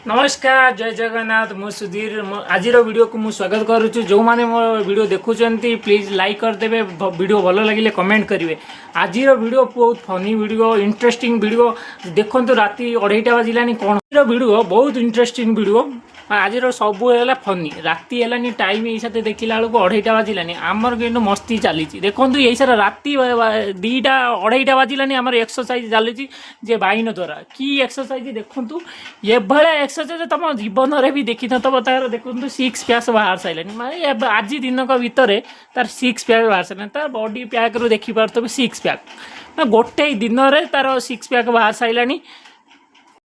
ନମସ୍କାର, ଜୟ ଜଗନ୍ନାଥ। ମୁଁ ସୁଧୀର। ଆଜିର ଭିଡ଼ିଓକୁ ମୁଁ ସ୍ୱାଗତ କରୁଛି। ଯେଉଁମାନେ ମୋ ଭିଡ଼ିଓ ଦେଖୁଛନ୍ତି, ପ୍ଲିଜ୍ ଲାଇକ୍ କରିଦେବେ। ଭିଡ଼ିଓ ଭଲ ଲାଗିଲେ କମେଣ୍ଟ କରିବେ। ଆଜିର ଭିଡ଼ିଓ ବହୁତ ଫନି ଭିଡ଼ିଓ, ଇଣ୍ଟରେଷ୍ଟିଂ ଭିଡ଼ିଓ। ଦେଖନ୍ତୁ, ରାତି 2:30 ବାଜିଲାଣି। କ'ଣ ଆଜିର ଭିଡ଼ିଓ ବହୁତ ଇଣ୍ଟରେଷ୍ଟିଂ ଭିଡ଼ିଓ। ଆଜିର ସବୁ ହେଲା ଫନି। ରାତି ହେଲାନି, ଟାଇମ୍ ଏଇ ସାଥେ ଦେଖିଲା ବେଳକୁ 2:30 ବାଜିଲାନି, ଆମର କିନ୍ତୁ ମସ୍ତି ଚାଲିଛି। ଦେଖନ୍ତୁ, ଏଇ ସାରା ରାତି 2ଟା 2:30 ବାଜିଲାନି, ଆମର ଏକ୍ସରସାଇଜ ଚାଲିଛି ଯେ ବାଇନ ଦ୍ୱାରା। କି ଏକ୍ସରସାଇଜ ଦେଖନ୍ତୁ! ଏଭଳିଆ ଏକ୍ସରସାଇଜ ତମ ଜୀବନରେ ବି ଦେଖିନଥିବ। ତାର ଦେଖନ୍ତୁ, ସିକ୍ସ ପ୍ୟାକ୍ସ ବାହାରି ସାରିଲାଣି। ମାନେ ଏବେ ଆଜି ଦିନକ ଭିତରେ ତାର ସିକ୍ସ ପ୍ୟାକ୍ ବାହାରି ସାରିଲାଣି। ତାର ବଡି ପ୍ୟାକ୍ରୁ ଦେଖିପାରୁଥିବେ ସିକ୍ସ ପ୍ୟାକ୍। ଗୋଟେ ଦିନରେ ତାର ସିକ୍ସ ପ୍ୟାକ୍ ବାହାରି ସାରିଲାଣି।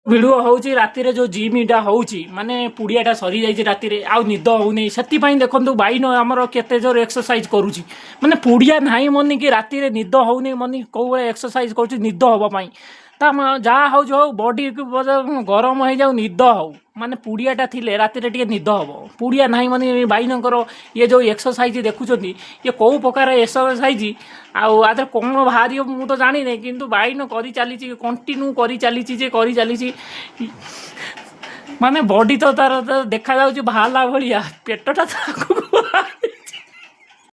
ଭିଡ଼ିଓ ହେଉଛି ରାତିରେ ଯେଉଁ ଜିମ୍ଟା ହେଉଛି, ମାନେ ପୁଡ଼ିଆଟା ସରିଯାଇଛି ରାତିରେ, ଆଉ ନିଦ ହେଉନି। ସେଥିପାଇଁ ଦେଖନ୍ତୁ, ବାଇନ ଆମର କେତେ ଜୋର ଏକ୍ସରସାଇଜ କରୁଛି। ମାନେ ପୁଡ଼ିଆ ନାହିଁ ମନିକି ରାତିରେ ନିଦ ହେଉନି, ମନି କେଉଁ ଭଳିଆ ଏକ୍ସରସାଇଜ କରୁଛି ନିଦ ହେବା ପାଇଁ। ତା ଯାହା ହେଉଛି ହଉ, ବଡିକୁ ଗରମ ହେଇଯାଉ, ନିଦ ହଉ। ମାନେ ପୁଡ଼ିଆଟା ଥିଲେ ରାତିରେ ଟିକେ ନିଦ ହେବ। ପୁଡ଼ିଆ ନାହିଁ ମାନେ ବାଇନଙ୍କର ଇଏ ଯେଉଁ ଏକ୍ସରସାଇଜ ଦେଖୁଛନ୍ତି, ଇଏ କେଉଁ ପ୍ରକାର ଏକ୍ସରସାଇଜ ଆଉ ଆ ଦେହରେ କ'ଣ ବାହାରିବ ମୁଁ ତ ଜାଣିନି, କିନ୍ତୁ ବାଇନ କରି ଚାଲିଛି, କଣ୍ଟିନ୍ୟୁ କରି ଚାଲିଛି ଯେ କରି ଚାଲିଛି। ମାନେ ବଡି ତ ତାର ତ ଦେଖାଯାଉଛି ବାହାରିଲା ଭଳିଆ, ପେଟଟା ତ ଆଗକୁ ବାହାରିଛି।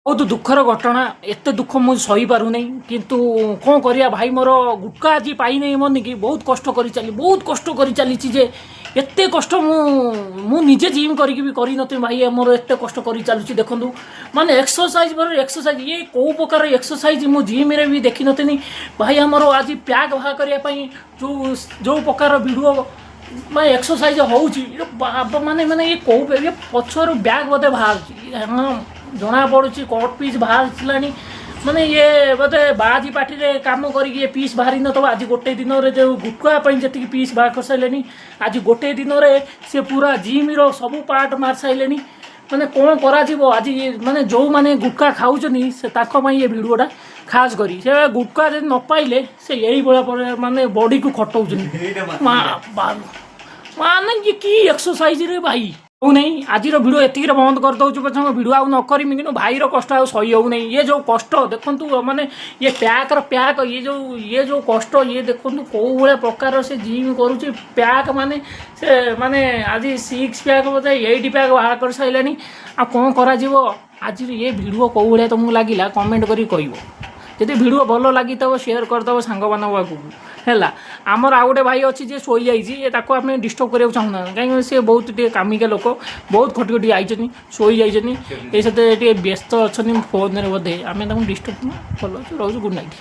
ବହୁତ ଦୁଃଖର ଘଟଣା। ଏତେ ଦୁଃଖ ମୁଁ ସହିପାରୁନାହିଁ, କିନ୍ତୁ କ'ଣ କରିବା? ଭାଇ ମୋର ଗୁଟକା ଆଜି ପାଇନାହିଁ ମନିକି ବହୁତ କଷ୍ଟ କରି ଚାଲି, ବହୁତ କଷ୍ଟ କରି ଚାଲିଛି ଯେ ଏତେ କଷ୍ଟ ମୁଁ ମୁଁ ନିଜେ ଜିମ୍ କରିକି ବି କରିନଥିବି। ଭାଇ ଆମର ଏତେ କଷ୍ଟ କରି ଚାଲୁଛି। ଦେଖନ୍ତୁ, ମାନେ ଏକ୍ସରସାଇଜ ପରେ ଏକ୍ସରସାଇଜ। ଇଏ କେଉଁ ପ୍ରକାର ଏକ୍ସରସାଇଜ, ମୁଁ ଜିମ୍ରେ ବି ଦେଖିନଥିଲି। ଭାଇ ଆମର ଆଜି ପ୍ୟାକ୍ ବାହାର କରିବା ପାଇଁ ଯେଉଁ ଯେଉଁ ପ୍ରକାର ଭିଡ଼ିଓ ମାନେ ଏକ୍ସରସାଇଜ ହେଉଛି, ଇଏ ବାବା, ମାନେ ମାନେ ଇଏ କେଉଁ, ଇଏ ପଛରୁ ବ୍ୟାଗ୍ ବୋଧେ ବାହାରୁଛି। ହଁ, ଜଣା ପଡ଼ୁଛି କଟ୍ ପିସ୍ ବାହାରିଲାଣି। ମାନେ ଇଏ ବୋଧେ ବାଜି ପାଟିରେ କାମ କରିକି ଇଏ ପିସ୍ ବାହାରି ନଥିବ। ଆଜି ଗୋଟେ ଦିନରେ ଯେଉଁ ଗୁଟକା ପାଇଁ ଯେତିକି ପିସ୍ ବାହାର କରିସାରିଲେଣି, ଆଜି ଗୋଟେ ଦିନରେ ସେ ପୁରା ଜିମ୍ର ସବୁ ପାର୍ଟ ମାରି ସାରିଲେଣି। ମାନେ କ'ଣ କରାଯିବ ଆଜି? ମାନେ ଯେଉଁମାନେ ଗୁଟକା ଖାଉଛନ୍ତି, ସେ ତାଙ୍କ ପାଇଁ ଏ ଭିଡ଼ିଓଟା ଖାସ୍ କରି। ସେ ଗୁଟକା ଯଦି ନ ପାଇଲେ ସେ ଏଇଭଳିଆ ପରେ ମାନେ ବଡ଼ିକୁ ଖଟଉଛନ୍ତି। ମା ମାନେ ଇଏ କି ଏକ୍ସରସାଇଜ ରେ ଭାଇ! ହଉନାହିଁ। ଆଜିର ଭିଡ଼ିଓ ଏତିକିରେ ବନ୍ଦ କରିଦେଉଛୁ ପଛେ, ଭିଡ଼ିଓ ଆଉ ନ କରିମି, କିନ୍ତୁ ଭାଇର କଷ୍ଟ ଆଉ ସହି ହେଉନାହିଁ। ଇଏ ଯେଉଁ କଷ୍ଟ ଦେଖନ୍ତୁ, ମାନେ ଇଏ ପ୍ୟାକ୍ର ପ୍ୟାକ୍, ଇଏ ଯେଉଁ କଷ୍ଟ, ଇଏ ଦେଖନ୍ତୁ କେଉଁ ଭଳିଆ ପ୍ରକାର ସେ ଜିମ୍ କରୁଛି। ପ୍ୟାକ୍ ମାନେ ସେ ମାନେ ଆଜି ସିକ୍ସ ପ୍ୟାକ୍ ବୋଧେ ଏଇଟ୍ ପ୍ୟାକ୍ ବାହାର କରିସାରିଲାଣି। ଆଉ କ'ଣ କରାଯିବ? ଆଜିର ଏ ଭିଡ଼ିଓ କେଉଁ ଭଳିଆ ତୁମକୁ ଲାଗିଲା, କମେଣ୍ଟ କରିକି କହିବ। ଯଦି ଭିଡ଼ିଓ ଭଲ ଲାଗିଥିବ, ସେୟାର କରିଦେବ ସାଙ୍ଗମାନଙ୍କ ପାଖକୁ। ହେଲା, ଆମର ଆଉ ଗୋଟେ ଭାଇ ଅଛି ଯେ ଶୋଇଯାଇଛି। ଏ ତାକୁ ଆମେ ଡିଷ୍ଟର୍ବ କରିବାକୁ ଚାହୁଁନା, କାହିଁକିନା ସେ ବହୁତ ଟିକେ କାମିକା ଲୋକ, ବହୁତ ଖଟି ଖଟି ଆଇଛନ୍ତି, ଶୋଇଯାଇଛନ୍ତି। ଏ ସହିତ ଟିକେ ବ୍ୟସ୍ତ ଅଛନ୍ତି ଫୋନରେ ବୋଧେ। ଆମେ ତାଙ୍କୁ ଡିଷ୍ଟର୍ବ। ଭଲ ଅଛି, ରହୁଛୁ, ଗୁଡ୍ ନାଇଟ୍।